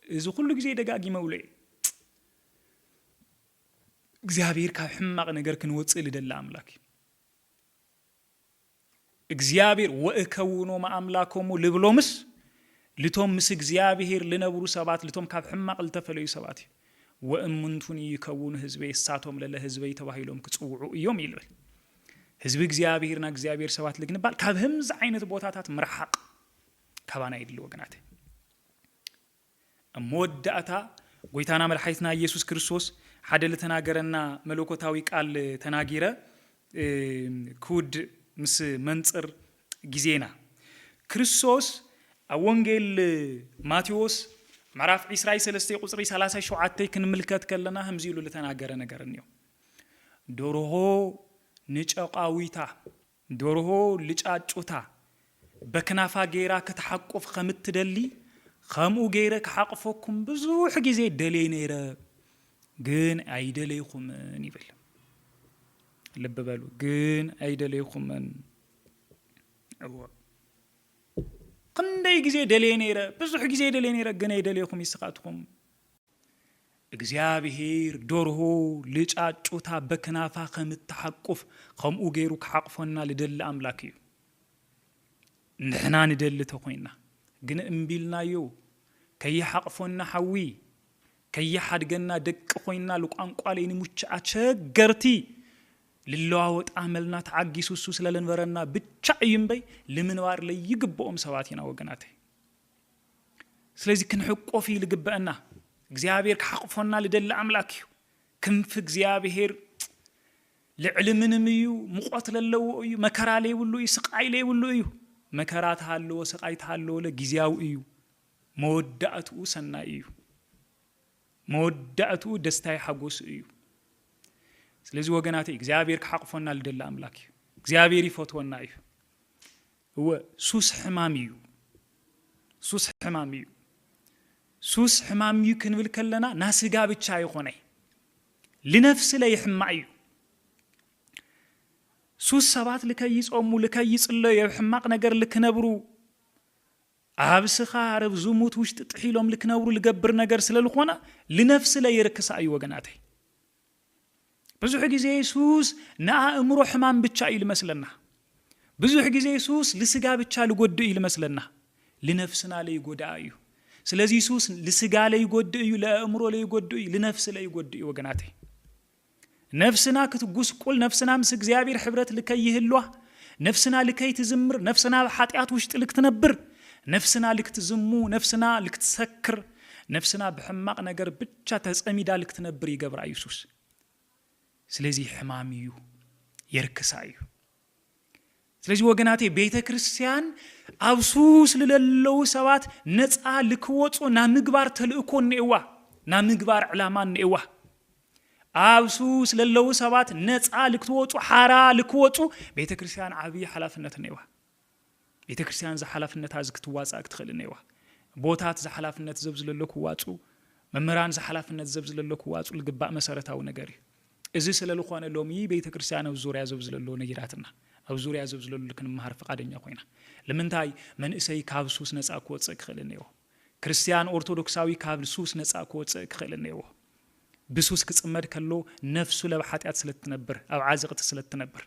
እዚ ኩሉ ግዜ ደጋጊመ ውሎ እየ። እግዚኣብሔር ካብ ሕማቕ ነገር ክንወፅእ ልደሊ ኣምላክ እዩ። እግዚኣብሔር ወእከውኖም ኣምላኮሙ ልብሎምስ ልቶም ምስ እግዚኣብሔር ልነብሩ ሰባት ልቶም ካብ ሕማቕ ልተፈለዩ ሰባት እዩ። ወእሙንቱን ይከውኑ ህዝበይ፣ እሳቶም ለለ ህዝበይ ተባሂሎም ክጽውዑ እዮም ይልብል። ህዝቢ እግዚኣብሔር ና እግዚኣብሔር ሰባት ልግንባል ካብ ህምዚ ዓይነት ቦታታት ምርሓቕ ካባና የድሊ ወገናት። ኣብ መወዳእታ ጎይታና መድሓኒትና ኢየሱስ ክርስቶስ ሓደ ልተናገረና መለኮታዊ ቃል ተናጊረ ክውድ ምስ መንጽር ግዜና ክርስቶስ ኣብ ወንጌል ማቴዎስ ምዕራፍ ዕስራን ሰለስተን ቁጽሪ ሰላሳን ሸውዓተን ክንምልከት ከለና ከምዚ ኢሉ ልተናገረ ነገር እኒኦ። ደርሆ ንጨቋዊታ፣ ደርሆ ልጫጩታ በክናፋ ገይራ ክትሓቁፍ ከምትደሊ ከምኡ ገይረ ክሓቕፈኩም ብዙሕ ግዜ ደልየ ነይረ፣ ግን ኣይደለይኹምን ይብል። ልቢ በሉ፣ ግን ኣይደለይኹምን። እዎ፣ ክንደይ ግዜ ደልየ ነይረ፣ ብዙሕ ግዜ ደልየ ነይረ፣ ግን ኣይደለይኹም ይስኻትኩም። እግዚኣብሔር ደርሆ ልጫጩታ በክናፋ ከምትሓቁፍ ከምኡ ገይሩ ክሓቕፎና ልደሊ ኣምላክ እዩ። ንሕና ንደሊ ተኮይና ግን እምቢልናዮ። ከይሓቕፎና ሓዊ፣ ከይሓድገና ደቂ ኮይና ልቋንቋ ለይንሙች ኣቸገርቲ ልለዋወጥ ኣመልና ተዓጊሱ እሱ ስለ ልንበረና ብቻ እዩ እምበይ ልምንባር ለይግብኦም ሰባት ኢና ወገናተይ። ስለዚ ክንሕቆፍ እዩ ልግበአና። እግዚኣብሔር ክሓቕፎና ልደሊ ኣምላክ እዩ። ክንፊ እግዚኣብሔር ልዕሊ ምንም እዩ፣ ሙቐት ለለዎ እዩ፣ መከራ ለይብሉ እዩ፣ ስቃይ ለይብሉ እዩ። መከራ ተሃለዎ ስቃይ ተሃለዎ ለ ግዜያዊ እዩ። መወዳእትኡ ሰናይ እዩ። መወዳእትኡ ደስታይ ሓጎስ እዩ። ስለዚ ወገናተይ እግዚኣብሔር ክሓቕፎና ልደሊ ኣምላክ እዩ። እግዚኣብሔር ይፈትወና እዩ። እወ፣ ሱስ ሕማም እዩ። ሱስ ሕማም እዩ። ሱስ ሕማም እዩ ክንብል ከለና ናስጋ ብቻ ኣይኾነ፣ ልነፍስ ለይሕማ እዩ። ሱስ ሰባት ልከይጾሙ ልከይጽለዩ ኣብ ሕማቕ ነገር ልክነብሩ፣ ኣብ ስኻር ኣብ ዝሙት ውሽጢ ጥሒሎም ልክነብሩ ልገብር ነገር ስለ ልኾነ፣ ልነፍስ ለየርክሳ እዩ ወገናተይ። ብዙሕ ግዜ ሱስ ንኣእምሮ ሕማም ብቻ እዩ ልመስለና። ብዙሕ ግዜ ሱስ ልስጋ ብቻ ልጎድእ እዩ ልመስለና። ልነፍስና ለይጎድኣ እዩ። ስለዚህ ሱስ ልስጋ ለይጎድእ እዩ፣ ለኣእምሮ ለይጎድእ እዩ፣ ልነፍስ ለይጎድእ እዩ ወገናተይ። ነፍስና ክትጉስቁል፣ ነፍስና ምስ እግዚኣብሔር ሕብረት ልከይህልዋ፣ ነፍስና ልከይትዝምር፣ ነፍስና ኣብ ሓጢኣት ውሽጢ ልክትነብር፣ ነፍስና ልክትዝሙ፣ ነፍስና ልክትሰክር፣ ነፍስና ብሕማቕ ነገር ብቻ ተጸሚዳ ልክትነብር ይገብራ እዩ ሱስ። ስለዚህ ሕማም እዩ፣ የርክሳ እዩ። ስለዚህ ወገናተይ፣ ቤተ ክርስቲያን ኣብ ሱስ ልለለዉ ሰባት ነፃ ልክወፁ ናብ ምግባር ተልእኮ እኒኤዋ፣ ናብ ምግባር ዕላማ እኒኤዋ። ኣብ ሱስ ለለዉ ሰባት ነፃ ልክትወፁ፣ ሓራ ልክወፁ ቤተ ክርስቲያን ዓብዪ ሓላፍነት እኒኤዋ። ቤተ ክርስቲያን እዚ ሓላፍነታ እዚ ክትዋፃእ ክትኽእል እኒኤዋ። ቦታት እዚ ሓላፍነት ዘብ ዝለሎ ክዋፁ፣ መምህራን እዚ ሓላፍነት ዘብ ዝለሎ ክዋፁ ልግባእ መሰረታዊ ነገር እዩ። እዚ ስለ ዝኾነ ሎሚ ቤተ ክርስቲያን ኣብ ዙርያ ዘብ ዝለሎ ነጊራትና፣ ኣብ ዙርያ ዘብ ዝለሎ ክንመሃር ፍቓደኛ ኮይና። ልምንታይ? መንእሰይ ካብ ሱስ ነፃ ክወፅእ ክኽእል እኒኤዎ። ክርስቲያን ኦርቶዶክሳዊ ካብ ሱስ ነፃ ክወፅእ ክኽእል እኒኤዎ። ብሱስ ክጽመድ ከሎ ነፍሱ ለብ ሓጢኣት ስለ ትነብር፣ ኣብ ዓዘቕቲ ስለ ትነብር።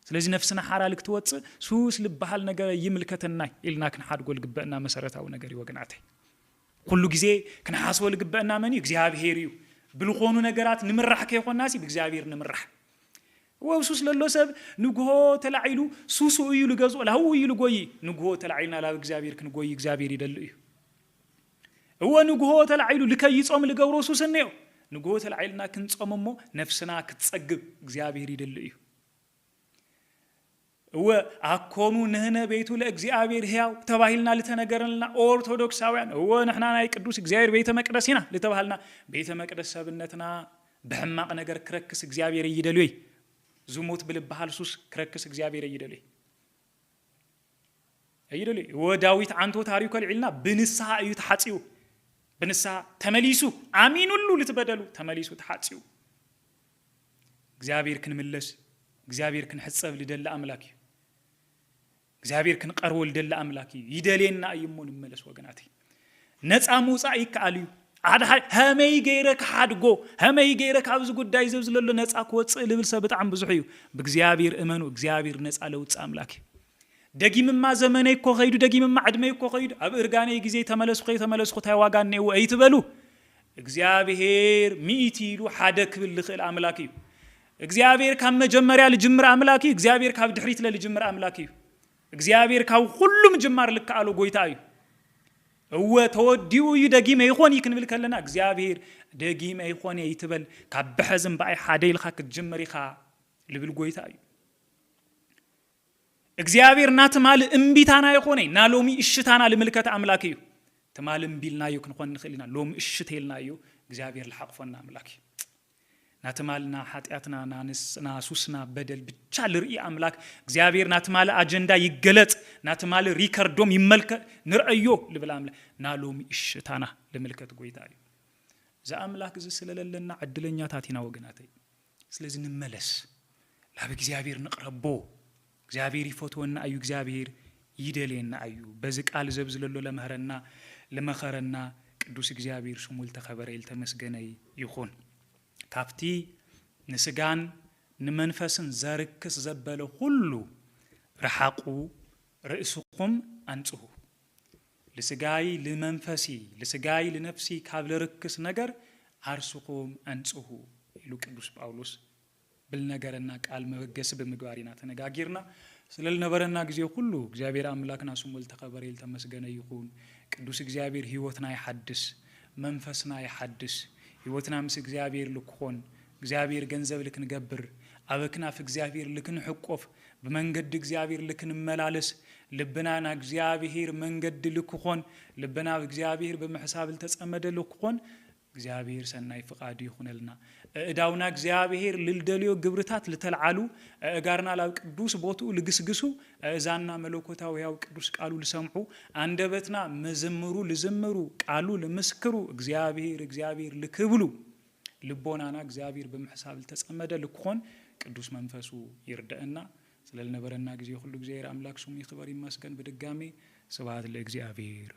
ስለዚ ነፍስና ሓራ ልክትወፅእ ሱስ ልበሃል ነገር ይምልከተናይ ኢልና ክንሓድጎ ልግበእና መሰረታዊ ነገር እዩ ወገናተይ። ኩሉ ግዜ ክንሓስቦ ልግበእና መን እዩ? እግዚኣብሔር እዩ። ብልኾኑ ነገራት ንምራሕ ከይኾናሲ ብእግዚኣብሔር ንምራሕ። እወ፣ ኣብ ሱስ ለሎ ሰብ ንግሆ ተላዒሉ ሱሱ እዩ ልገዝኦ፣ ላህው እዩ ልጎይ። ንግሆ ተላዒልና ላብ እግዚኣብሔር ክንጎይ እግዚኣብሔር ይደሊ እዩ። እወ፣ ንግሆ ተላዒሉ ልከይጾም ልገብሮ ሱስ እኒኦ። ንግሆ ተላዒልና ክንጾም እሞ ነፍስና ክትጸግብ እግዚኣብሔር ይደሊ እዩ። እወ፣ ኣኮኑ ንህነ ቤቱ ለእግዚኣብሔር ሕያው ተባሂልና ልተነገረልና ኦርቶዶክሳውያን፣ እወ፣ ንሕና ናይ ቅዱስ እግዚኣብሔር ቤተ መቅደስ ኢና ልተባህልና፣ ቤተ መቅደስ ሰብነትና ብሕማቕ ነገር ክረክስ እግዚኣብሔር እይደልዮይ። ዝሙት ብልበሃል ሱስ ክረክስ እግዚኣብሔር እይደልዮይ። እይደልዮይ። እወ፣ ዳዊት ዓንቶ ታሪኩ ኣልዒልና ብንስሓ እዩ ተሓጺቡ። ብንስሓ ተመሊሱ፣ ኣሚኑሉ ልትበደሉ ተመሊሱ ተሓጺቡ። እግዚኣብሔር ክንምለስ፣ እግዚኣብሔር ክንሕጸብ ልደሊ ኣምላክ እዩ። እግዚኣብሔር ክንቀርቦ ልደሊ ኣምላክ እዩ። ይደልየና እዩ እሞ ንመለስ ወገናተይ። ነፃ ምውፃእ ይከኣል እዩ። ሓደ ሓደ፣ "ሀመይ ገይረ ክሓድጎ፣ ሀመይ ገይረ ካብዚ ጉዳይ ዘብ ዝለሎ ነፃ ክወፅእ?" ልብል ሰብ ብጣዕሚ ብዙሕ እዩ። ብእግዚኣብሔር እመኑ፣ እግዚኣብሔር ነፃ ለውፅእ ኣምላክ እዩ። ደጊምማ ዘመነይ እኮ ኸይዱ፣ ደጊምማ ዕድመይ እኮ ኸይዱ፣ ኣብ እርጋነይ ግዜ ተመለስኩ ከይተመለስኩ እንታይ ዋጋ እኒኤዎ ኣይትበሉ። እግዚኣብሔር ሚእቲ ኢሉ ሓደ ክብል ልኽእል ኣምላክ እዩ። እግዚኣብሔር ካብ መጀመርያ ልጅምር ኣምላክ እዩ። እግዚኣብሔር ካብ ድሕሪት ለልጅምር ኣምላክ እዩ። እግዚኣብሔር ካብ ኩሉ ምጅማር ልከኣሎ ጎይታ እዩ። እወ፣ ተወዲኡ እዩ፣ ደጊመ ይኾን እዩ ክንብል ከለና፣ እግዚኣብሔር ደጊመ ይኾን እየ ይትበል፣ ካብ ብሐዚ እምበኣይ ሓደ ኢልኻ ክትጅምር ኢኻ ልብል ጎይታ እዩ። እግዚኣብሔር ናትማሊ እምቢታና ይኾነ፣ ናሎሚ እሽታና ልምልከት ኣምላክ እዩ። ትማሊ እምቢ ኢልናዮ ክንኾን ንኽእል ኢና፣ ሎሚ እሽት ኢልናዮ እግዚኣብሔር ልሓቕፎና ኣምላክ እዩ። ናትማልና ሓጢኣትና፣ ናንስ-፣ ናሱስና በደል ብቻ ልርኢ ኣምላክ እግዚኣብሔር ናትማሊ ኣጀንዳ ይገለጽ፣ ናትማሊ ሪከርዶም ይመልከ-፣ ንርአዮ ልብል ኣምላክ ናሎሚ እሽታና ልምልከት ጎይታ እዩ። እዚ ኣምላክ እዚ ስለለለና ዕድለኛታት ኢና ወገናተይ። ስለዚ ንመለስ፣ ናብ እግዚኣብሔር ንቕረቦ። እግዚኣብሔር ይፈትወና እዩ፣ እግዚኣብሔር ይደልየና እዩ። በዚ ቃል ዘብ ዝለሎ ለመህረና፣ ለመኸረና ቅዱስ እግዚኣብሔር ስሙ ልተኸበረ ልተመስገነ ይኹን። ካብቲ ንስጋን ንመንፈስን ዘርክስ ዘበለ ኩሉ ረሓቑ፣ ርእስኹም ኣንጽሁ። ልስጋይ ልመንፈሲ፣ ልስጋይ ልነፍሲ ካብ ልርክስ ነገር ዓርስኹም ኣንጽሁ ኢሉ ቅዱስ ጳውሎስ ብልነገረና ቃል መበገሲ ብምግባር ኢና ተነጋጊርና። ስለ ልነበረና ግዜ ኩሉ እግዚኣብሔር ኣምላክና ስሙ ልተኸበረ ልተመስገነ ይኹን። ቅዱስ እግዚኣብሔር ህይወትና ይሓድስ፣ መንፈስና ይሓድስ። ህይወትና ምስ እግዚኣብሔር ልክኾን፣ እግዚኣብሔር ገንዘብ ልክንገብር፣ ኣበክናፍ እግዚኣብሔር ልክንሕቆፍ፣ ብመንገዲ እግዚኣብሔር ልክንመላለስ፣ ልብና ና እግዚኣብሔር መንገዲ ልክኾን፣ ልብና ኣብ እግዚኣብሔር ብምሕሳብ ልተጸመደ ልክኾን፣ እግዚኣብሔር ሰናይ ፍቓዱ ይኹነልና። እእዳውና እግዚኣብሔር ልልደልዮ ግብርታት ልተልዓሉ፣ እእጋርና ላብ ቅዱስ ቦትኡ ልግስግሱ፣ እእዛንና መለኮታዊ ሕያው ቅዱስ ቃሉ ልሰምዑ፣ ኣንደበትና መዘምሩ ልዝምሩ፣ ቃሉ ልምስክሩ፣ እግዚኣብሔር እግዚኣብሔር ልክብሉ፣ ልቦናና እግዚኣብሔር ብምሕሳብ ልተጸመደ ልክኾን ቅዱስ መንፈሱ ይርደአና። ስለ ልነበረና ግዜ ኩሉ እግዚኣብሔር ኣምላክ ስሙ ይኽበር ይመስገን። ብድጋሜ ስብሐት ለእግዚኣብሔር።